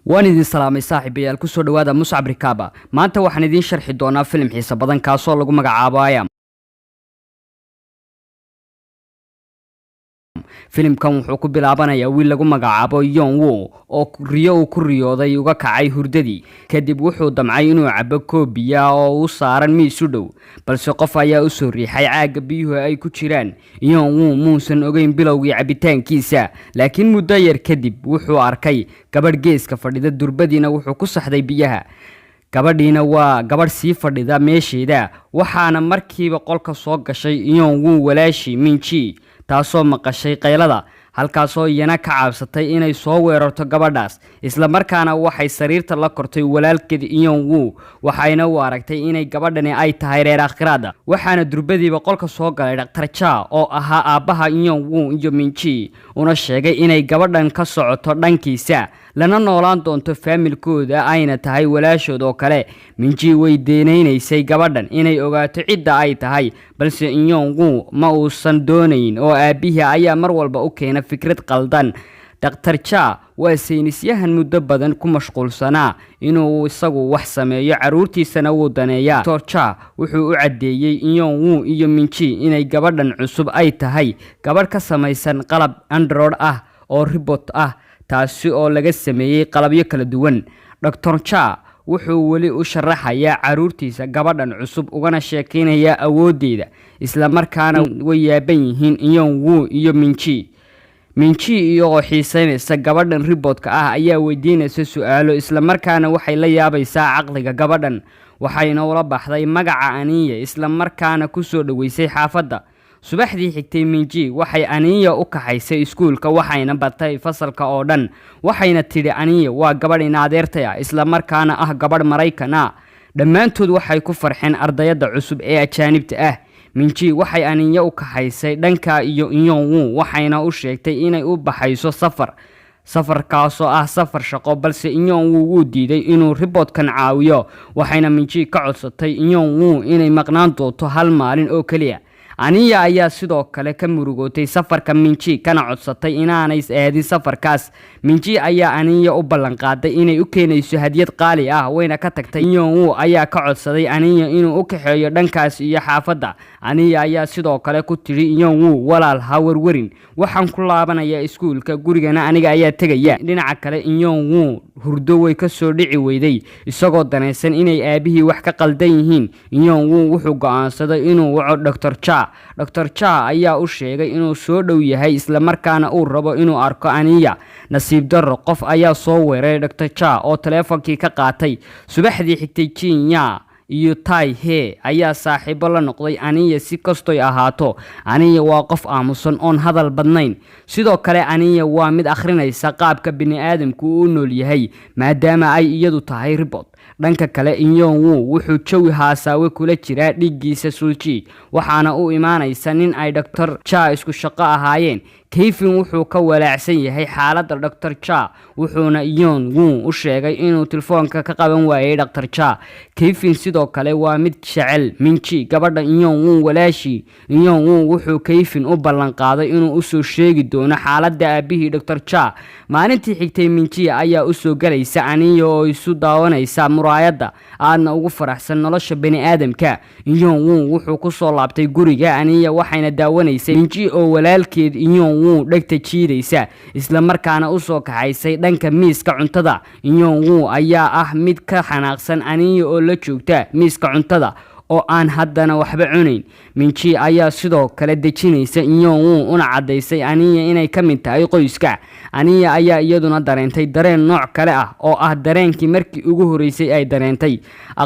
Waan idin salaamay, saaxiibayaal. Kusoo dhowaada Muscab Rikaaba. Maanta waxaan idiin sharxi doonaa filim xiiso badan, kaasoo lagu magacaabo I Am. Filimkan wuxuu ku bilaabanayaa wiil lagu magacaabo Yon Wo oo riyo uu ku riyooday uga kacay hurdadii. Kadib wuxuu damcay inuu cabo koob biyaa oo u saaran miis u dhow, balse qof ayaa usoo riixay caagga biyuhu ay ku jiraan. Yon Wo muusan ogeyn bilowgii cabitaankiisa, laakiin muddo yar kadib wuxuu arkay gabadh geeska fadhida. Durbadiina wuxuu ku saxday biyaha. Gabadhiina waa gabadh sii fadhida meesheeda. Waxaana markiiba qolka soo gashay Yon Wo walaashii Minji, taasoo maqashay qaylada, halkaasoo iyana ka caabsatay inay soo weerarto gabadhaas. Isla markaana waxay sariirta la kortay walaalkeed Iyon Wu, waxayna u aragtay inay gabadhani ay tahay reer akhiraada. Waxaana durbadiiba qolka soo galay Dhaktar Ja oo ahaa aabbaha Iyon Wu iyo Minji, una sheegay inay gabadhan ka socoto dhankiisa, lana noolaan doonto faamilkooda, ayna tahay walaashood oo kale. Minji way deenaynaysay gabadhan inay ogaato cidda ay tahay, balse Iyon Wu ma uusan doonayn oo aabbihii ayaa mar walba u keena fikrad qaldan. Dhaktar Ja waa saynisyahan muddo badan ku mashquulsanaa inuu isagu wax sameeyo, carruurtiisana wuu daneeyaa. Dr Ja wuxuu u caddeeyey Iyon Wu iyo Minji inay gabadhan cusub ay tahay gabadh ka samaysan qalab android ah oo robot ah, taasi oo laga sameeyey qalabyo kala duwan. Dr Ja wuxuu weli u sharaxayaa carruurtiisa gabadhan cusub, ugana sheekeynayaa awooddeeda. Isla markaana way yaaban yihiin Iyon Wu iyo Minji. Minji iyagoo xiiseynaysa gabadhan robotka ah ayaa weydiinaysa su-aalo, islamarkaana waxay la yaabaysaa caqliga gabadhan. Waxayna ula baxday magaca Aniya, islamarkaana kusoo dhoweysay xaafadda. Subaxdii xigtay, Minji waxay Aniya u kaxaysay iskuulka, waxayna bartay fasalka oo dhan. Waxayna tidhi, "Aniya waa gabadh inaadeertay ah, islamarkaana ah gabadh Maraykan ah." Dhammaantood waxay ku farxeen ardayada cusub ee ajaanibta ah. Minji waxay Aniya u kaxaysay dhanka iyo Inyonwu, waxayna u sheegtay inay u baxayso safar, safarkaasoo ah safar shaqo, balse Inyonwu wuu diiday inuu robotkan caawiyo. Waxayna Minji ka codsatay Inyonwu inay maqnaan doonto hal maalin oo keliya. Aniya ayaa sidoo kale ka murugootay safarka Minji, kana codsatay inaanay aadin safarkaas. Minji ayaa Aniya u ballanqaaday inay u keenayso hadiyad qaali ah, wayna ka tagtay. Inyonwu ayaa ka codsaday Aniya inuu u kaxeeyo dhankaas iyo xaafadda. Aniya ayaa sidoo kale ku tidhi Inyonwu, "Walaal, ha warwarin, waxaan ku laabanayaa iskuulka, gurigana aniga ayaa tegaya." Dhinaca kale, Inyonwu hurdo way kasoo dhici weyday, isagoo danaysan inay aabihii wax ka qaldan yihiin. Inyonwu wuxuu go'aansaday inuu waco Dr Ja. Dr Ja ayaa u sheegay inuu soo dhow yahay, islamarkaana uu rabo inuu arko Aniya. Nasiib darro, qof ayaa soo weeraray Dr Ja oo taleefonkii ka qaatay. Subaxdii xigtay, Jinya iyo Tai He ayaa saaxiibo la noqday Aniya. Si kastoy ahaato, Aniya waa qof aamusan oon hadal badnayn. Sidoo kale, Aniya waa mid akhrinaysa qaabka bini-aadamku u nool yahay, maadaama ay iyadu tahay robot. Dhanka kale, Inyonwu wuxuu jawi haasaawe kula jiraa dhiggiisa Sulji, waxaana u imaanaysa nin ay Dr Ja isku shaqo ahaayeen. Kayfin wuxuu ka walaacsan yahay xaaladda Dr Ja, wuxuuna Iyon Wu u sheegay inuu telefoonka ka qaban waayay Dr Ja. Kayfin sidoo kale waa mid jecel Minji, gabadha Iyon Wu walaashii. Iyon Wu wuxuu Kayfin u ballanqaaday inuu usoo sheegi doono xaaladda aabihii Dr Ja. Maalintii xigtay, Minji ayaa usoo galaysa Aniya oo isu daawanaysa muraayadda, aadna ugu faraxsan nolosha bani-aadamka. Iyon Wu wuxuu kusoo laabtay guriga Aniya, waxayna daawanaysay Minji oo walaalkeed Iyon Wu dhegta jiidaysa, islamarkaana usoo kaxaysay dhanka miiska cuntada. Iyon Wu ayaa ah mid ka xanaaqsan Aniya oo la joogta miiska cuntada oo aan haddana waxba cunayn. Minji ayaa sidoo kale dejinaysa Iyon Wu, una caddaysay Aniya inay ka mid tahay qoyska. Aniya ayaa iyaduna dareentay dareen nooc kale ah, oo ah dareenkii markii ugu horreysay ay dareentay.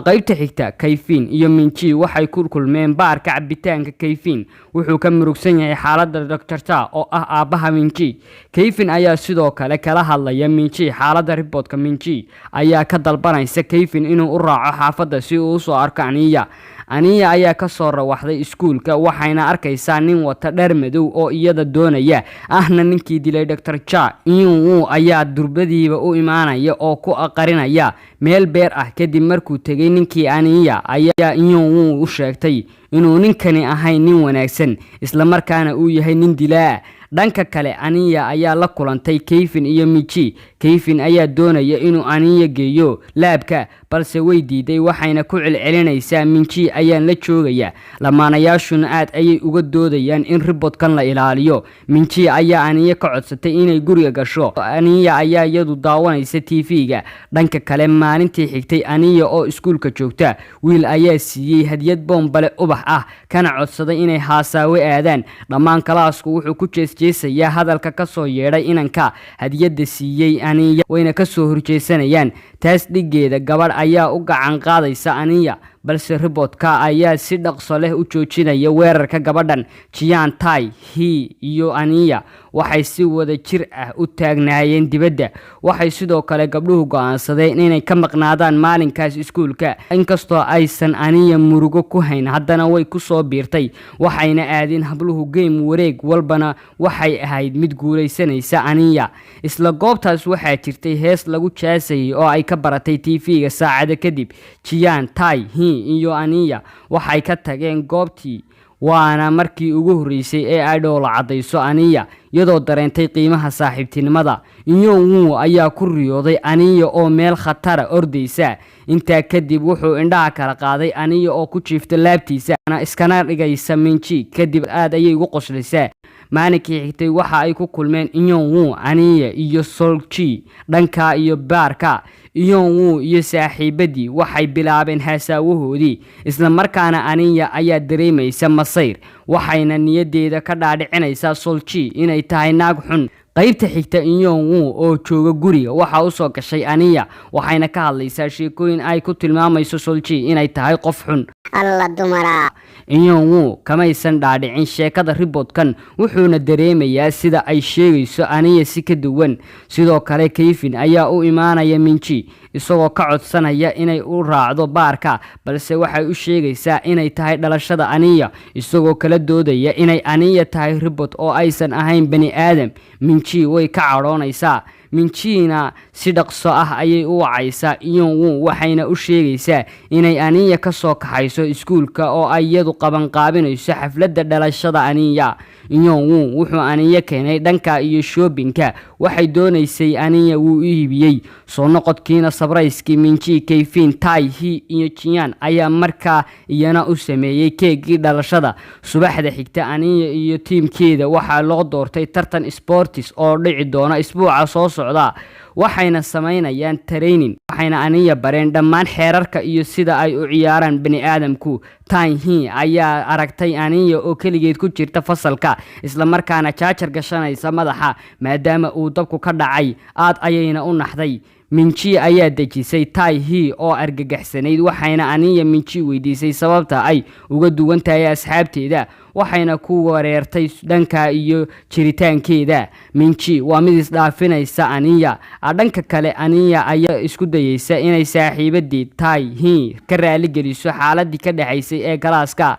Qaybta xigta, Kayfin iyo Minji waxay ku kulmeen baarka cabitaanka. Kayfin wuxuu ka murugsan yahay xaaladda Dr Ja oo ah aabbaha Minji. Kayfin ayaa sidoo kale kala hadlaya Minji xaaladda robotka. Minji ayaa ka dalbanaysa Kayfin inuu u raaco xaafadda si uu usoo arko Aniya. Aniya ayaa kasoo rawaxday iskuulka, waxayna arkaysaa nin wata dhar madow oo iyada doonaya, ahna ninkii dilay Dr Ja. Iyu ayaa durbadiiba u imaanaya oo ku aqarinaya meel beer ah. Kadib markuu tegay ninkii, Aniya ayaa Iyuu u sheegtay inuu ninkani ahayn nin wanaagsan, islamarkaana uu yahay nin dilaa. Dhanka kale, Aniya ayaa la kulantay Kayfin iyo Miji. Kayfin ayaa doonaya inuu Aniya geeyo lab-ka, balse way diiday, waxayna ku celcelinaysaa "Minji ayaan la joogayaa." Lamaanayaashuna aad ayay uga doodayaan in robotkan la ilaaliyo. Minji ayaa Aniya ka codsatay inay guriga gasho. Aniya ayaa iyadu daawanaysa TV-ga. Dhanka kale, maalintii xigtay, Aniya oo iskuulka joogta, wiil ayaa siiyey hadiyad boombale ubax ah, kana codsaday inay haasaawe aadaan. Dhammaan class-ku wuxuu ku jeesjeesayaa hadalka kasoo yeedhay inanka hadiyadda siiyey Aniya, wayna kasoo horjeesanayaan. Taas dhigeeda, gabadh ayaa u gacan qaadaysa Aniya, balse robotka ayaa si dhaqso leh u joojinaya weerarka gabadhan. Jiyan, Tai Hi iyo Aniya waxay si wada jir ah u taagnaayeen dibadda. Waxay sidoo kale gabdhuhu go'aansadeen inay ka maqnaadaan maalinkaas iskuulka. Inkastoo aysan Aniya murugo ku hayn, haddana way kusoo biirtay, waxayna aadeen habluhu game. Wareeg walbana waxay ahayd mid guulaysanaysa Aniya. Isla goobtaas waxaa jirtay hees lagu jaasayay oo ay ka baratay TV-ga. Saacado kadib, Jiyan, Tai Hi iyo Aniya waxay ka tageen goobtii, waana markii ugu horreysay ee ay dhoola caddayso Aniya, iyadoo dareentay qiimaha saaxiibtinimada. Inyon Wu ayaa ku riyooday Aniya oo meel khatara ordaysa. Intaa kadib wuxuu indhaha kala qaaday Aniya oo ku jiifta laabtiisa, iskana dhigaysa Minji. Kadib aad ayay ugu qoslaysaa. Maalinkii xigtay waxa ay ku kulmeen Inyon Wu, Aniya iyo Solji dhanka iyo baarka. Iyon Wu iyo saaxiibadii waxay bilaabeen haasaawahoodii. Isla markaana Aniya ayaa dareemaysa masayr, waxayna niyadeeda ka dhaadhicinaysaa Solji inay tahay naag xun. Qaybta xigta, Inyon Wu oo jooga guriga waxaa usoo gashay Aniya, waxayna ka hadlaysaa sheekooyin ay ku tilmaamayso Solji inay tahay qof xun. Alla dumara! Inyon Wu kamaysan dhaadhicin sheekada robotkan, wuxuuna dareemayaa sida ay sheegayso Aniya si ka duwan. Sidoo kale, Kayfin ayaa u imaanaya Minji, isagoo ka codsanaya inay u raacdo baarka, balse waxay u sheegaysaa inay tahay dhalashada Aniya, isagoo kala doodaya inay Aniya tahay robot oo aysan ahayn bani aadam. Minji way ka cadhoonaysaa. Minjiina si dhaqso ah ayay u wacaysaa Iyon Wu, waxayna u sheegaysaa inay Aniya ka soo kaxayso iskuulka oo ay iyadu qabanqaabinayso xafladda dhalashada Aniya. Iyon Wu wuxuu Aniya keenay dhanka iyo shopping-ka. Waxay doonaysay Aniya wuu u iibiyey. Soo noqodkiina surprise-kii, Minji, Kayfin, Tai Hi iyo Jiyan ayaa markaa iyana u sameeyey keegii dhalashada. Subaxda xigta, Aniya iyo tiimkeeda waxaa loo doortay tartan sports oo dhici doona isbuuca soo socda, waxayna samaynayaan training, waxayna Aniya bareen dhammaan xeerarka iyo sida ay u ciyaaraan bani aadamku. Tanhi ayaa aragtay Aniya oo keligeed ku jirta fasalka, islamarkaana jaajar gashanaysa madaxa maadaama uu dabku ka dhacay. Aad ayayna u naxday. Minji ayaa dejisay Tai Hi oo argagaxsanayd, waxayna Aniya Minji weydiisay sababta ay uga duwan tahay asxaabteeda, waxayna ku wareertay dhanka iyo jiritaankeeda. Minji waa mid isdhaafinaysa Aniya. Dhanka kale, Aniya ayaa isku dayeysa inay saaxiibadeed Tai Hi ka raaligeliso xaaladii ka dhexaysay ee class-ka.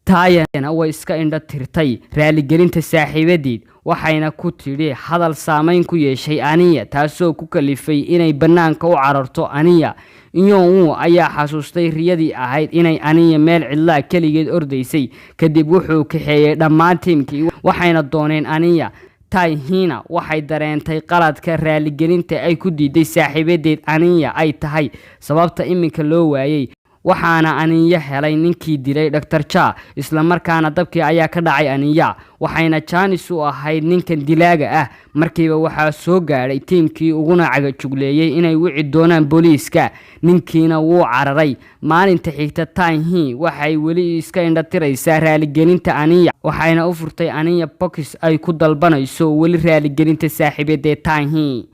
Taayana way iska indho tirtay raaligelinta saaxiibadeed, waxayna ku tidhi hadal saameyn ku yeeshay Aniya, taasoo ku kalifay inay bannaanka u cararto Aniya. Inyon Wu ayaa xasuustay riyadii ahayd inay Aniya meel cidlaa keligeed ordaysay. Kadib wuxuu kaxeeyey dhammaan tiimkii, waxayna dooneen Aniya. Taihina waxay dareentay qaladka raaligelinta ay ku diiday saaxiibadeed Aniya ay tahay sababta iminka loo waayey, waxaana Aniya helay ninkii dilay Dr Ja. Islamarkaana dabkii ayaa ka dhacay Aniya, waxayna jaanis u ahayd ninkan dilaaga ah. Markiiba waxaa soo gaadhay tiimkii, uguna cagajugleeyey inay wici doonaan booliiska. Ninkiina wuu cararay. Maalinta xigta, Tanhi waxay weli iska indhatiraysaa raaligelinta Aniya, waxayna u furtay Aniya box ay ku dalbanayso weli raaligelinta saaxiibadeed Tanhi.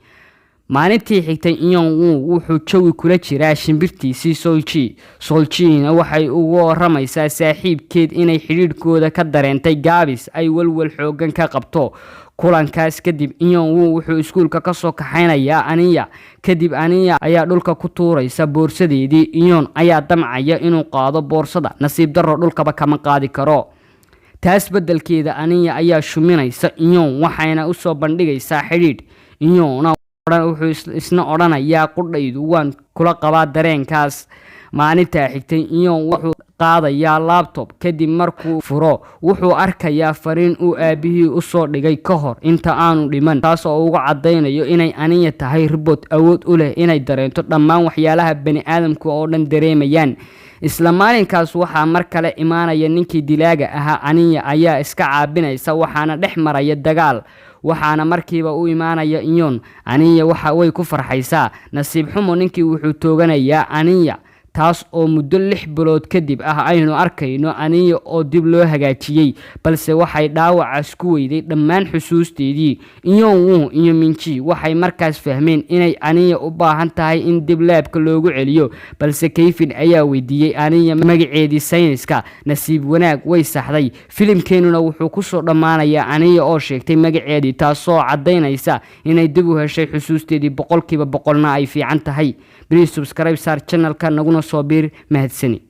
Maalintii xigtay, Iyon Wu wuxuu jawi kula jiraa shimbirtiisii Solji. Soljina waxay ugu waramaysaa saaxiibkeed inay xidhiidhkooda ka dareentay gaabis ay walwal xoogan ka qabto. Kulankaas kadib, Iyon Wu wuxuu iskuulka kasoo kaxaynayaa Aniya. Kadib Aniya ayaa dhulka ku tuuraysa boorsadeedii. Iyon ayaa damcaya inuu qaado boorsada, nasiib darro dhulkaba kama qaadi karo. Taas beddelkeeda, Aniya ayaa shuminaysa Iyon, waxayna usoo bandhigaysaa xidhiidh. Iyona wuxuu isna odhanayaa, "Qudhaydu waan kula qabaa dareenkaas." Maalintaa xigtay, Iyon wuxuu qaadayaa laptop. Kadib markuu furo, wuxuu arkayaa fariin uu aabihii usoo dhigay ka hor inta aanu dhiman, taas oo uga caddaynayo inay Aniya tahay robot awood u leh inay dareento dhammaan waxyaalaha bani aadamku oo dhan dareemayaan. Isla maalinkaas waxaa mar kale imaanaya ninkii dilaaga ahaa. Aniya ayaa iska caabinaysa, waxaana dhex maraya dagaal, waxaana markiiba u imaanaya Iyon. Aniya waxa way ku farxaysaa. Nasiib xumo, ninkii wuxuu tooganayaa Aniya, taas oo muddo 6 bilood kadib ah aynu arkayno Aniya oo dib loo hagaajiyey, balse waxay dhaawacaas ku weyday dhammaan xusuusteedii. Iyon Wu iyo Minji waxay markaas fahmeen inay Aniya u baahan tahay in dib lab-ka loogu celiyo, balse Kayfin ayaa weydiiyey Aniya magaceedii sayniska. Nasiib wanaag, way saxday. Filimkeenuna wuxuu kusoo dhammaanayaa Aniya oo sheegtay magaceedii, taasoo caddaynaysa inay dib u heshay xusuusteedii, 100%-na ay fiican tahay. Please subscribe saar channelka, naguna soo biir. Mahadsani.